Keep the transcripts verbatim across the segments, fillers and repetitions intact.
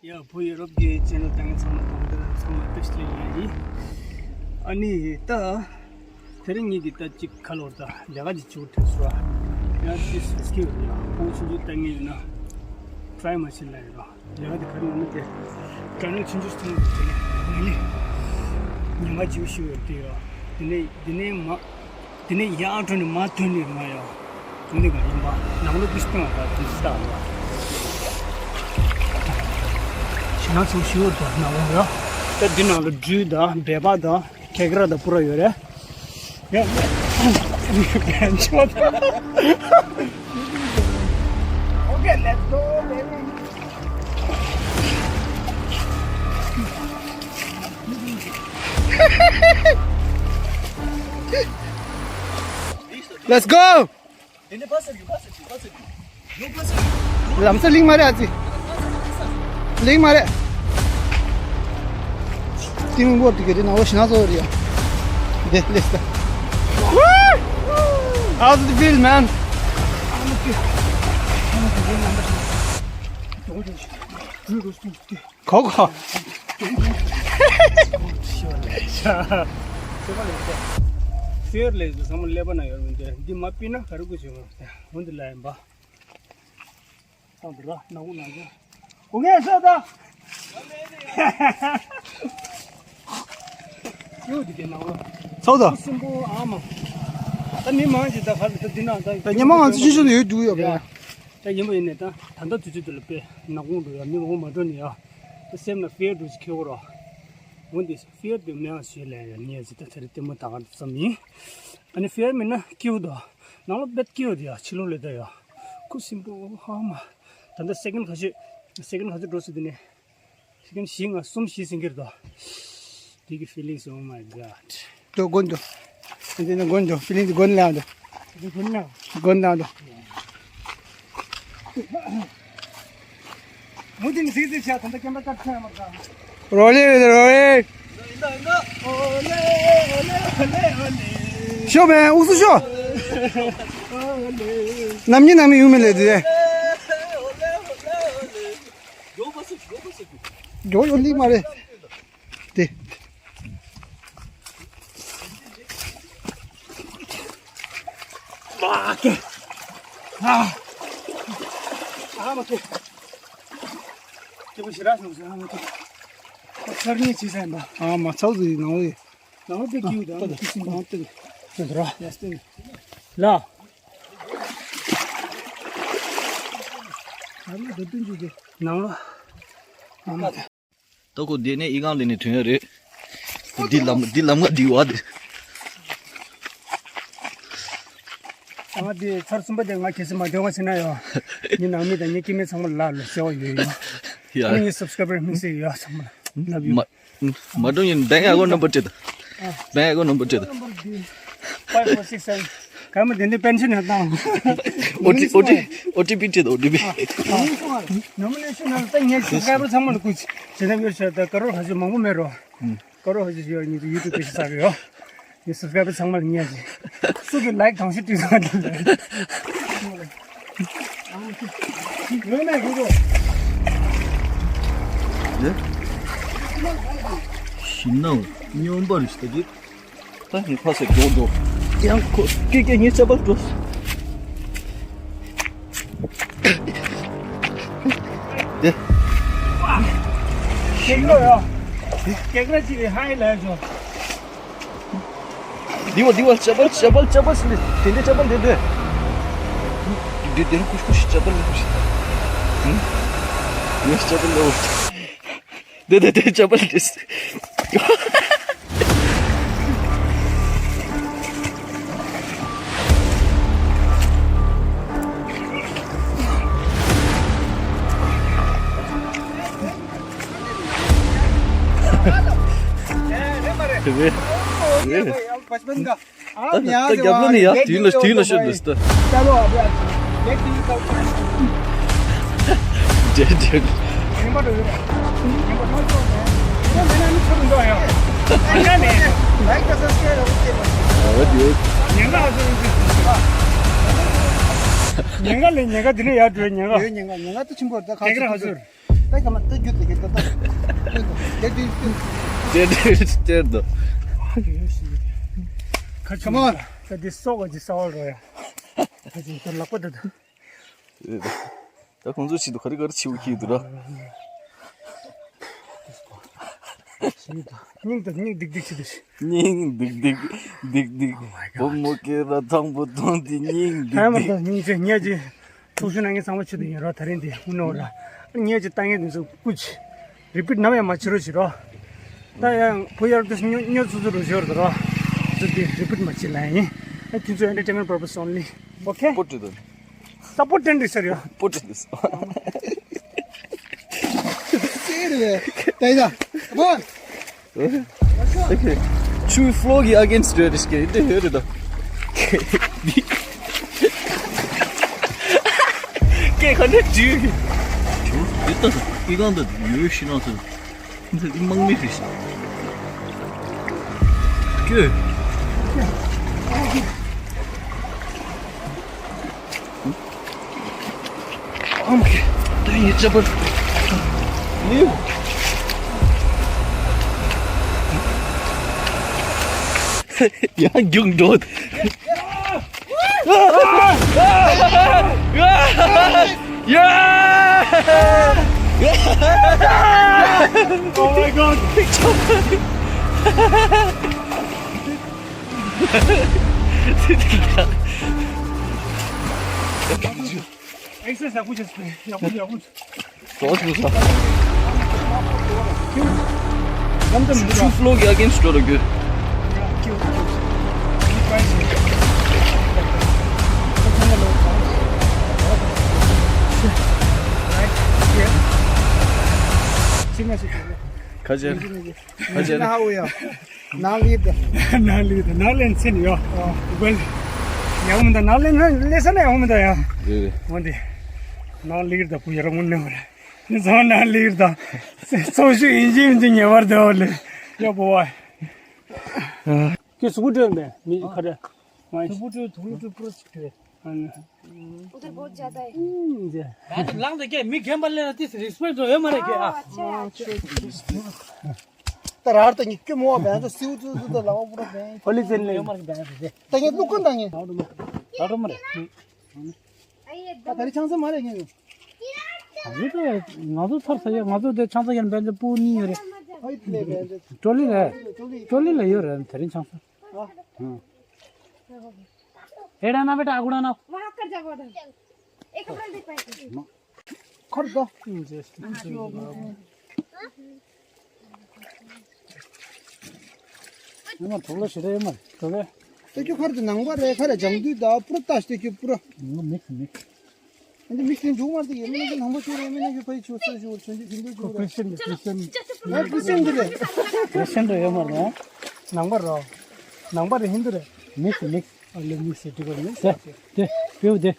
ཡ། བོད་ཡུ་རོབ་ཀྱི་ཆེ་ནལ་ལྟ་མཁན་ཚང་མ་གང་འདྲ། ཚང་མ་བཀྲ་ཤིས་བདེ་ལེགས་ཡིན། ཨ་ནི་ད་དེ་རིང་ངེད་ཀྱིས་ད་ཅིག་ཁ་ལོར་ད་ལས་ཀ་ཅིག་བྱེད་དགོས་ཐུག་སོང་། ཡང་ཅིག་སི་ཀིལ་ཡང་ཁོང་ཆུང་ཆུང་ལྟ་མཁན་ཡོད་ན་ཊི་རའི་མ་བྱེད་ལབ་ཡོད་རོགས། ལས་ཀ་དེ་ག་རེ་ཡོད་ན་དེ་དྲ་ནང་ཆུང་ཆུང་ཐུག་ནས་དེ་ནས་ངེད་ཉམས་ང་བྱེད་ཤེས་ཡོད་དེ་ཡོད། དེ་ནས་དེ་ནས་མ། དེ་ནས་ཡར་འགྲོ་ནས་མར་ཐོན་ནས་མར་ཡོང་། འོ་འདི་ག་ཡིན་པ། ནང་ལོགས་ཀྱི་སྟེང་ལ་ད་དེ་ལྟ་བ། ཞེད་སྣང་ཚ་པོ་ཞེ་པོ་འདུག་ནང་ལོགས་ཡ། ད་འདི་ནང་ལ་སྦྲུལ་དང་སྦལ་པ་དང་ཀེ་ཀ་ར་དང་པུ་ར་ཡོད་རེད། ཡ། བན་ཆོག་ད། Okay, let's go, baby. Let's go! ལམ་སང་གླིང་མ་རེད། ཨ་ཙི། གླིང་མ་རེད། གླིང་མགོ་དེ་ག་རེ་ནང་ལོགས་ཞེད་སྣང་ཚ་པོ་རེད་ཡ། དེ་ལེས་ད། How's it feel, man? གོ་གོ། ཤེར་ལས་ཚང་མ་ཀླད་པ་ན་ཡོད་མི་འདུག་འདི་མ་ཕུད་ན་ག་རེ་དགོས་བྱུང་། འོ་འདི་ལ་ཡིན་པ། སང་དུ་ར་ནག་པོ་ནག་པོ། འོ་ངས་ཟ་ད། ཡོད་འདི་གའི་ནག་པོ། ཚོགས་དང་། སྲིན་པོ་ཨ་མ། ད་མི་མང་ཅིག་ད་ག་རེ་ད་འདི་ན་ད། ད་ཉི་མ་ང་ཚོ་ཆུང་ཆུང་ནས་ཡོད་འདུག་ཡོད་པ། ད་ཡིན་པ་ཡིན་ནས་ད་ད་ལྟ་དུས་ཚོད་འདི་ལ་དཔེ་ནག་པོ་འགྲོ་ཡ། མི་མང་པོ་མ་འགྲོ་ནས་ཡ། ད་སེམས་ལ་ཕིར་འདྲ་ཅིག་འཁྱེར་དགོས་རོགས། འོ་འདི་ཕིར་དེ་མེད་པ་ཞིག་ལས་ཡ་ཉེ་ཟི་ད་དེ་རིང་ལྟད་མོ་ལྟ་ག་ཙམ་ཡིན། ཨ་ནི་ཕིར་མེད་ན་སྐྱིད་པོ་འདུག་ནང་ལོགས་དཔེ་སྐྱིད་པོ་འདུག་ཡ། ཕྱི་ལོགས་ལས་ད་ཡ། ཁུ་སིམ་པོ་ཧ་མ། ད་ལྟ་སེ་ཀན་ག་ཚོད། སེ་ཀན་ག་ཚོད་འགྲོ་སོང་དེ་ནས། སེ་ཀན་བཞི་ལྔ་གསུམ་བཞི་ཟིན་གྱི་རེད་དོ། དེ་གི་ཕི་ལིང་སི། Oh my God. དོ་དགོན་དུ། དེ་ནས་དགོན་དུ་ཕི་ལིང་སི་དགོན་ལ་དོ། དེ་དགོན་ལ། དགོན་ལ་དོ། མུ་ཏིན་ཟིག་ཟིག་བྱ། ད་ལྟ་ཀེམ་ར་ཀར་ཆ་མ་ད། རོ་ལེ་རོ་ལེ། ཤོ་མེ་ཨུ་སུ་ཤོ། ནམ་ཉི་ནམ་ཡུ་མེ་ལེ་དེ། ཡོ་ཡོ་ལི་མ་རེད། དེ། ཨ་ཀེ། ཨ། ཨ་མ་ཀེ། སྐྱིད་པོ་ཞེ་དྲག་བྱུང་སོང་། ཨ་མ་ཀེ། ཚར་ཉེ་བྱས་ས་ཡིན་པ། ཨ་མ་ཚོགས་ཟིག་ནང་ལོགས། ནང་ལོགས་དེ་སྐྱིད་པོ་དང་ཨ་མ་ཀེ་སིང་གང་དེ། དེ་ར། ཡ་སྟེ། ལ། ཨ་མ་དེ་དུང་ཅིག་གི། ནང་ལོགས། ཨ་མ་ཀེ། ད་ཁོ་འདི་ནས་ཨི་ཁང་ལ་ནས་ཐོན་ཡ་རེད། འདི་ལམ་འདི་ལམ་ཁ་འདི་བ་འདི། ང་འདི་ཚར་གསུམ་པ་དེ་ང་གལ་སྲིད་མ་འདོན་པ་ཟེར་ན་ཡོ། ངའི་ནང་མི་དང་ངའི་སྐྱེ་དམན་ཚང་མ་ལ་ལ་ཟེར་བ་ཡོད་ཡོད། ཡ། ངའི་སབ་སི་ཀ་རའི་བར་དམིགས་བསལ་ཡོད་ཚང་མ་ལ་ལབ་ཡོད། མ་མ་འགྲོ་ཡིན། བེང་ཨེ་ཀོན་ནམ་བར་བྲིས་ད། བེང་ཨེ་ཀོན་ནམ་བར་བྲིས་ད། Five four six seven། ག་མ་དེ་འདྲའི་པེན་ཤན་ཡང་བཏང་། ཨོ་ཏི་ཨོ་ཏི་ཨོ་ཏི་པི་བྲིས་ད། ཨོ་ཏི་པི། ནོ་མི་ནེ་ཤན་ནང་ལ་ད་ངས་སབ་སི་ཀ་རའི་བར་ཚང་མ་ལ་སྐུ་མཁྱེན། བྱས་ན་ཡོད་ཤག་ད་ཀ་རོར་ཧ་ཅང་མང་པོ་མེད་རོ། ཀ་རོར་ཧ་ཅང་ཡོད། ངས་ཡུ་ཊུབ་པེ་ཇི་བཙུགས་ཡོད། ངས་སབ་སི་ཀ་རའི་བར་ཚང་མ་ལ་ངས་ཅིག་སུ་གི་ལའིཀ་གང་ཤོས་བྲིས་སོང་། ཡོད་མེད་གོ་གོ། ཡེ། ཤིང་ནགས་སྨྱོན་པ་རེད་ཤག་ད་གི། ད་ངས་ཕར་ཚུར་འགྲོ་འགྲོ། ཡང་ཁོ་ཀེ་ཀེ་ངའི་ཅ་པལ་འགྲོ། དེ། ཀེག་ར་ཡ། ཀེག་ར་ཅི་རེད་ཧ་ཡི་ལ་ཡ་ཆོ། འདི་བ་འདི་བ་ཅ་པལ་ཅ་པལ་ཅ་པལ་ཟེར་ནས་དེ་འདྲའི་ཅ་པལ་དེ་འདྲ། འདི་དེ་རུ་ཀུཤ་ཀུཤ་ཅ་པལ་ལ་ཀུཤ། ངས་ཅ་པལ་ལ་འོ། དེ་དེ་དེ་ཅ་པལ་དེ། དེ་བས། དེ་བས། ད་རྒྱབ་ལོགས་ནས་ཡར་དུས་ལ་དུས་ལ་ཤོད་འདུག་ད། རྒྱབ་རྒྱབ། ཉེན་ཁ་ལས་ཉེན་ཁ་འདི་ནས་ཡར་འགྲོ་ཉེན་ཁ། ཉེན་ཁ་ཉེན་ཁ་ད་ཆེན་པོ་ད་ག་ཚོད་ག་ཚོད། ད་ག་མ་ད་རྒྱུ་དེ་གི་ད་ད། དེ་དེ་དེ་དེ་དེ། Come on. ད་འདི་སོག་ག་ཅི་ས་བ་རོ་ཡ། ད་ཅི་ད་ལག་པ་ད་ད། ད་ཁོང་ཚོའི་ཆེད་དུ་ག་རེ་ག་རེ་བྱེད་དགོས་ཀྱི་འདུག་ར། སྙིང་དང་སྙིང་སྡིག་སྡིག་བྱེད་དུ། སྙིང་སྡིག་སྡིག་སྡིག་སྡིག Oh my God. བུ་མོ་སྐད་ར་དང་པོ་དོན་དེ་སྙིང་སྡིག་ཨ་མ་སྡིག་ད་སྙིང་རྗེ་ཉེ་རྗེ། ཐུགས་ཤུགས་གནང་མཁན་ཚང་མ་ཆེད་དུ་ཡིན་རོགས། ད་རིང་འདི་དངུལ་ནོར་ར་ཉེ་རྗེ་ལྟ་མཁན་འདི་ཚོ་སྐུ་མཁྱེན། Repeat ནམ་ཡང་མ་བྱེད་རོགས་བྱེད་རོགས། ད་ཡང་བུ་ཡར་དུ་སྨྱོ་སྨྱོ་ཚུ་ཚུ་རུ་ཤོར་དུ་རོགས། ཚུ་འདི་repeat མ་བྱེད་ལ་ཡིན། ཨ་ཁྱོད་ཚོ་entertainment purpose only. Okay? སྤོ་ཏྲི་དང་། ས་སྤོ་ཏྲན་རེད་ཟེར་ཡོད། སྤོ་ཏྲི་དང་། སེ་རེད་བས། ད་ཡིན་ད། Come on. Okay. ཆུ་ཕློ་གི་against རེད་ཤག་འདི་ཧེ་རེད་ད། ཀེ་ག་འདྲ་དུས། ཆུ་འདི་ལྟ་ས་ཨི་གང་ད་ཡོད་ཤི་ན་ས། འདི་དམག་མི་རེད་ཤག་ཀྱེ། ཨ་མ་ཀྱེ། ད་ཡིན་ཅག་པར། ནི། ཡང་རྒྱུག་འགྲོ། Yeah! Oh my God! Exercise ཡག་པོ་བྱས་སོང་། ཡག་པོ་ཡག་པོ། ཟོག་ཟོག་ཟོག་ལམ་དུ་མི་འགྲོ། ཆུ་ཕློ་གི་against འགྲོ་ར་རྒྱུ། ཁ་ཆེ། ཁ་ཆེ། ནང་ལི་ད། ནང་ལི་ད། ནང་ལེན་ཚིན་ཡོ། ཨོ། ཝེལ། ཡག་མི་ད། ནང་ལེན་ལེ་ས་ན་ཡག་མི་ད་ཡ། རེད་རེད། འོན་ཏེ། ནང་ལི་ད་བུ་ཡ་ར་མུན་ནེ་བ་རེད། ནི་ཚང་ནང་ལི་ད། སོ་ཞུ་ཡིན་གཅིག་མིན་གཅིག་ཉེ་བར་དེ་བ་ལེ། ཡ་བོ་བ། ཁྱེད་གཟུགས་པོ་སྤྲོད་མེད། མི་ཁ་རེ། ང་། གཟུགས་པོ་སྤྲོད། དུག་ལོག་སྤྲོད། པུ་རོ་ཅིག་སྤྲོད། ཨ་ནི། उधर बहुत ज्यादा है। ཨུམ་ཛེ། ད་ལང་ད་ཀྱེ་མི་རྒན་པ་ལས་ལ་ཏིས་རེ་སི་པེག་ཡོད་མ་རེད་ཀྱེ་ཨ། ད་རར་ད་ཉིད་ཀྱེ་མོ་བ་བན་ཚོ་སིའུ་ཙུ་ཙུ་ད་ལ་བ་པུ་ར་བན། ཧོ་ལི་ཙེན་ལེ། ཡོད་མ་རེད་བན་རེད། ད་ངས་ལུག་ཀུན་ད་ངས། ད་རོ་མ་རེད། ད་ད་རི་ཆང་ས་མ་རེད་ངས། ཨ་ནི་ད་ང་ཚོ་ཚར་ས་ཡོད། ང་ཚོ་དེ་ཆང་ས་ཡན་བན་ཚོ་པུ་ནི་ཡོད་རེད། ཧོ་ཡི་ལེ་བན་ཚོ། ཀྲོ་ལི་རེད། ཀྲོ་ལི་ལ་ཡོད་རེད་དེ་རིང་ཆང་ས། ཨ། ཧུང་། एड़ा ना बेटा, आगुड़ा ना। वहाँ कर जाओ उधर। एक कपड़ा देख पाएंगे। खर्च दो। ཡང་ཐོག་ལ་ཞེ་དྲག་ཡོད་མ་རེད། ད་ཁྱོད་ཁར་དུ་ནང་པ་རེད། ཁ་རེ་ལྗང་དུས་ད་པུ་ར་ལྟ་ཞིག་ཁྱོད་པུ་ར། ང་མིག་མིག་ཨ་འདི་མིག་སྟེང་འཇུག་མ་རེད། ཡེ་མིན་ན་ནང་པ་ཁྱོད་རེད། མིན་ན་ཁྱོད་ཕ་ཡི་ཆུ་ས་ཞུ་བར་ཆུ་འཇུག་ཧིན་དུ་ཁོ་ཁྲི་སི་ཅན་རེད། ཁྲི་སི་ཅན། ང་ཁྲི་སི་ཅན་འདི་རེད། ཁྲི་སི་ཅན་རེད་ཡོད་མ་རེད། ནང་པ་རོ། ནང་པ་རེད། ཧིན་དུ་རེད། མིག་མིག་ཨ་ལེ་མིག་སེ་ཏི་གོ་ནི། དེ་དེ་པེའུ་དེ།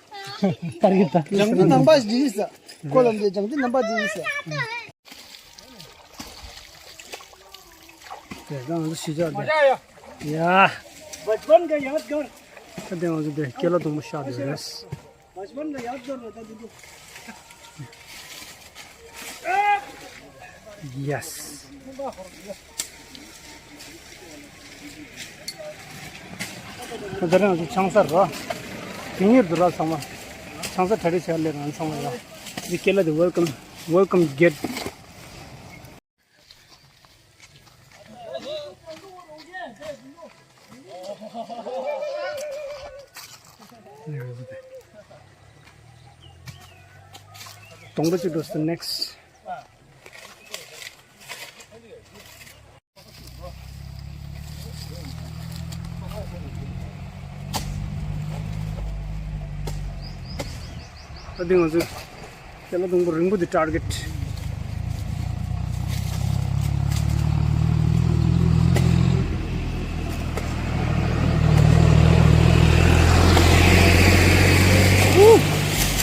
ཏར་གི་ཏར། ལྗང་དུ་ནང་པ་ཞིག་ཡིན་ས། ཁོ་ལ་འདི་ལྗང་དུ་ནང་པ་ཞིག་ཡིན་ས། དེ་ང་ཚོ་ཤི་ཆགས་དེ། ཡ། बचपन का यादगार। ད་དེ་ང་ཚོ་དེ་ཀེ་ལ་དུང་པོ་ཤར་དེ་རེད། बचपन का यादगार रहता है। Yes. ད་རང་ཚོ་ཆང་ས་ར། དེ་ཉིད་དུ་ར་ཚང་མ། ཆང་ས་གྲ་སྒྲིག་བྱས་ལེ་རང་ཚང་མ་ཡ། འདི་ཀེ་ལ་དེ་welcome welcome gate. དང་པོ་ཅིག་འགྲོ་སོང་next། ད་འདི་ང་ཚོས་ཀེ་ལ་དུང་པོ་རིང་པོ་འདི་target།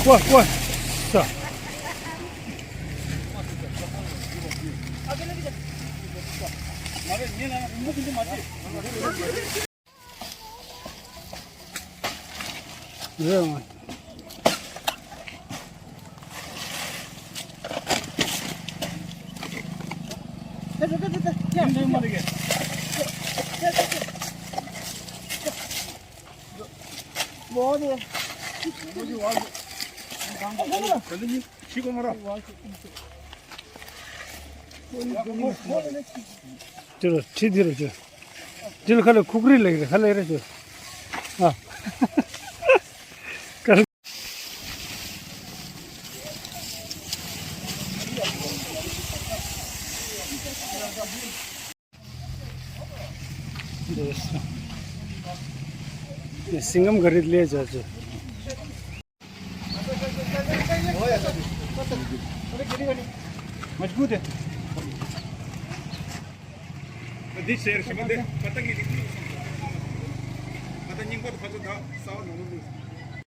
ཀོ་ཀོ་ས། དེ་ལ་ཁྲི་དེ་རུ་བཅུ། དེ་ལ་ཁ་ལ་ཁུག་རི་ལེགས་རེད། ཁ་ལེགས་རེད་བཅུ། ཨ། सिंगम खरीद ले जाओ। मजबूत है।